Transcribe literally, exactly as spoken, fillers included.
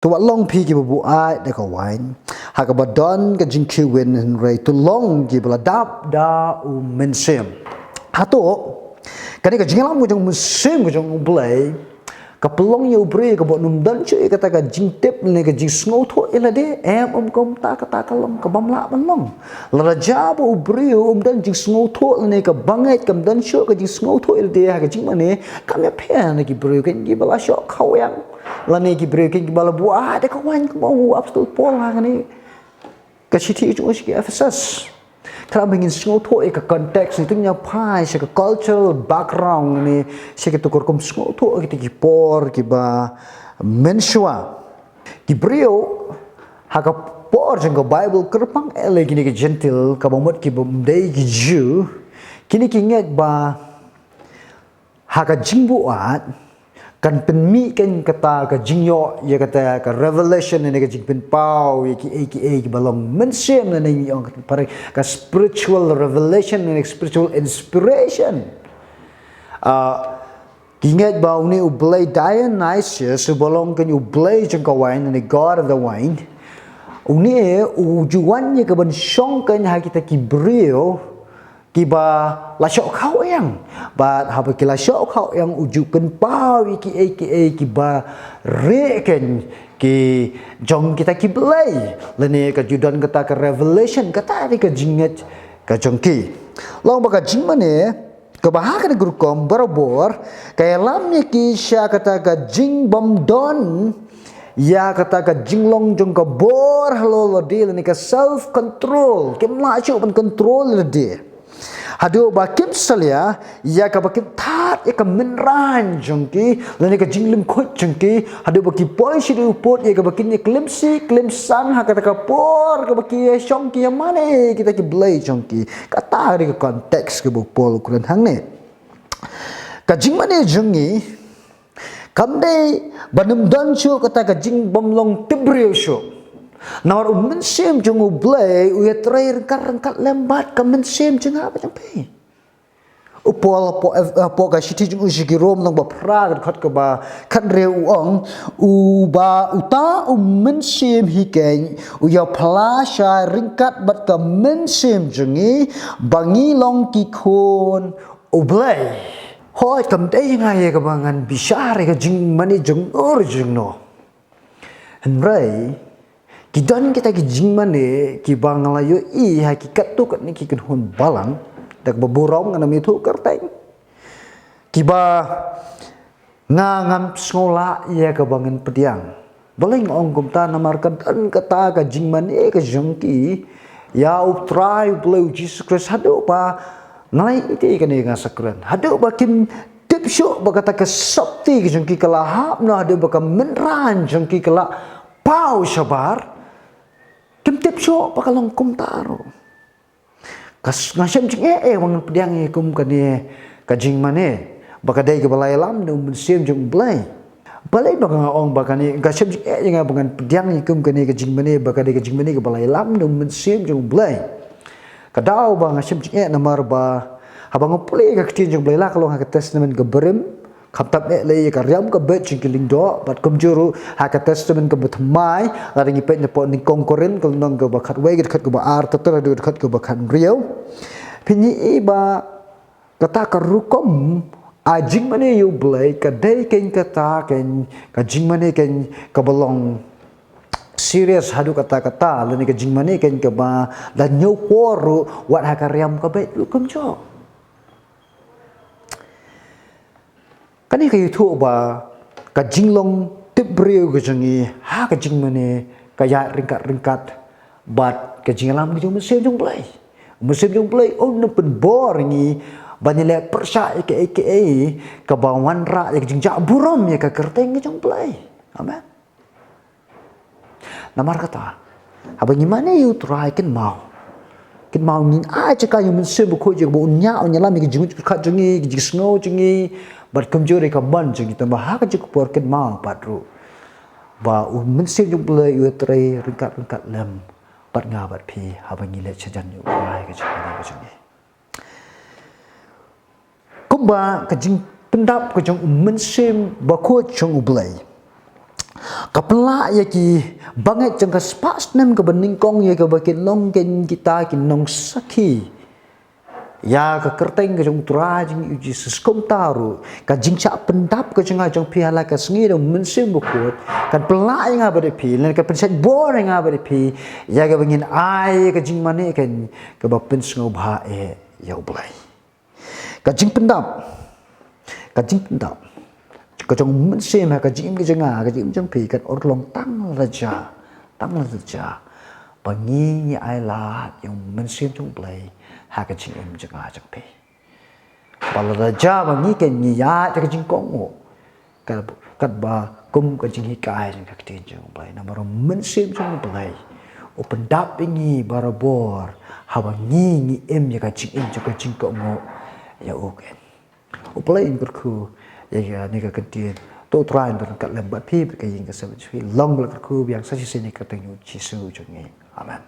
To wat long phi kiba buaid da ka wain ha kaba don ka jingkhih win, hynrei to long kiba la dap da U Mynsiem. Hato kane ka jingïalam ka jong U Mynsiem ka jong U Blei ka pynlong ïa u briew kaba um don shuh ïa kata ka jingtip ne ka jingsngewthuh ïa lade? Em, um kumta, kata ka long ka bym lah ban long. Lada jia ba u briew um don jingsngewthuh lane ka bangeit, kam don shuh ka jingsngewthuh ïa lade ha ka jingmane, kam ïapher na ki briew kein kiba la shoh khaweng lane ki briew kein kiba la buaid da ka wain, kumba ong u Apostol Paul ha kane ka shithi jong u sha ki Ephesus. Khnang ba ngin sngewthuh ïa ka context, ngin ïa phai sha ka cultural background ne sha kito ki rukom sngewthuh ha kita ki por kiba mynshuwa. Ki briew ha ka por jong ka Bible, kyrpang eh lei kine ki Gentile, kaba mut kiba ym dei ki Jew, kine ki ngeit ba ha ka jingbuaid kan pynmih kein kata ka jingïoh ïa kata ka revelation ne ka jingpynpaw ïa kiei kiei kiba long mynsiem, ne ngi ong ka spiritual revelation ne spiritual inspiration. Ah, ki ngeit ba une u blei Dionysius, uba long kein u blei jong ka wain ne god of the wine, une u ju wan ïa ka ban shong kein ha kita ki briew kiba la shoh khaweng. Bad haba ki la shoh khaweng, u ju pynpaw ïa kiei kiei kiba rieh kein ki jong kita ki blei, lane ka ju don kata ka revelation, kata dei ka jingngeit ka jong ki. Long ba ka jingmane kaba ha kane ka rukom barabor ka ïalam ïa ki sha kata ka jingbymdon ïa kata ka jinglong jong ka bor halor lade lane ka self control. Kim lah shuh ban control lade. Haduh ba kim salia ïa kaba kim thad ïa ka mynrain jong ki lane ka jinglyngkhuid jong ki, haduh ba ki poi sha u pud ïa kaba kin ïa klim sih klim san ha kata ka por kaba ki ïa shong ki ïa mane kita ki blei jong ki. Kata dei ka context kaba u Paul u kren hangne. Ka jingmane jong ngi kam dei ban ym don shuh kata ka jingbymlong tipbriew shuh. Namar u Mynsiem jong u Blei u ïatrei ryngkat ryngkat lem bad ka mynsiem jong nga bad jong phi. U Paul hapoh, hapoh ka shithi jong u sha ki Rom lynnong ba phra, ka dkhot kaba khathynriew, u ong, uba uta u Mynsiem hi kein u ïaphla shai ryngkat bad ka mynsiem jong ngi ba ngi long ki khun u Blei. Hooid, kam dei ïa nga ïa kaba ngan bishar ïa ka jingmane jong u jong no. Hynrei ki don kita ki jingmane kiba nga la ïohi ha ki katto katne ki kynhun balang, da kaba burom ngan ym ïathuh kyrteng, kiba nga ngam sngew lah ïa kaba ngan pdiang. Balei nga ong kumta? Namar ka don kata ka jingmane ka jong ki ïa U Trai U Blei U Jisu Khrist haduh ba, nga la ïathuh kane nga sa kren, haduh ba kim tip shuh ba kata ka sopti ka jong ki ka la hap noh, haduh ba ka mynrain jong ki ka la paw shabar. Kim tip shuh ba ka long kumta ruh. Ka s-, nga shem jingeh eh ba ngan pdiang ïa kum kane ka jingmane ba ka dei kaba la ïalam da u Mynsiem jong U Blei. Balei ba nga ong ba kane, ka shem jingeh ïa nga ba ngan pdiang ïa kum kane ka jingmane ba ka dei ka jingmane kaba la ïalam da u Mynsiem jong U Blei? Ka daw ba nga shem jingeh namar ba haba nga pule ka Ktien jong U Blei, la ka long ha ka Testament kaba rim, khamtam eh lei ïa ka riam ka beit jong ki lyngdoh, bad kumjuh ruh ha ka Testament kaba thymmai, lada ngi peit napoh Nyngkong Korinth ka lynnong kaba khatwei, ka dkhot kaba ar, ter ter haduh ka dkhot kaba khathynriew. Phin ïohi ba kata ka rukom ai jingmane ïa U Blei ka dei kein kata kein ka jingmane kein kaba long serious haduh katta katta, lane ka jingmane kein kaba la ñiewkor ruh wat ha ka riam ka beit ruh kumjuh. Kane ka ïathuh ba ka jinglong tipbriew ka jong ngi ha ka jingmane ka ïaid ryngkat ryngkat bad ka jingïalam ka jong u Mynsiem jong U Blei. U Mynsiem jong U Blei un pynbor ïa ngi ban ïaleh pyrshah ïa kaei kaei kaba wanrah ïa ka jingjah burom ïa ka kyrteng ka jong U Blei. Amen. Namar kata, haba ngi mane ïa U Trai, kynmaw, kynmaw ngin ai jaka ïa U Mynsiem Bakhuid ïa kaba un ñiah, un ïalam ïa ka jingmut jingpyrkhat jong ngi, ka jingsngew jong ngi, bad kumjuh ïa ka mon jong ngi. Tangba ha ka juh ka por, kynmaw pat ruh ba U Mynsiem jong U Blei u ïatrei ryngkat ryngkat lem bad nga bad phi haba ngi leit shajan ïa U Trai ha ka jingmane ka jong ngi. Kumba ka jingpyndap ka jong U Mynsiem Bakhuid jong U Blei, Ka pynlah ïa ki bangeit jong ka spah snem kaba nyngkong ïa kaba kin long kin kita ki nongsakhi ïa ka kyrteng ka jong U Trai jong ngi U Jisu. Kumta ruh ka jingshah pyndap ka jong nga jong phi ha la ka sngi da U Mynsiem Bakhuid kan pynlah ïa nga bad ïa phi, lane kan pynshait bor ïa nga bad ïa phi ïa kaba ngin ai ka jingmane kan kaba pynsngewbha eh ïa U Blei. Ka jingpyndap, ka jingpyndap ka jong U Mynsiem ha ka jingim ka jong nga, ka jingim jong phi kan urlong tang lada jia, tang lada jia ba ngi ngi ai lad ïa U Mynsiem jong U Blei ha ka jingim jong nga jong phi. Ba lada jia ba ngi kan ngi ïaid ha ka jingkohnguh, ka, katba kum ka jinghikai jong ka ktien jong U Blei. Namar U Mynsiem jong U Blei u pyndap ïa ngi barabor haba ngi ngi im ïa ka jingim jong ka jingkohnguh ïa U kan. U Blei un kyrkhu ïa kane ka ktien. To U Trai un don ryngkat lem bad phi bad ka ïing ka sem jong phi. Long ba la kyrkhu biang sa shisien ha ka kyrteng U Jisu jong ngi. Amen.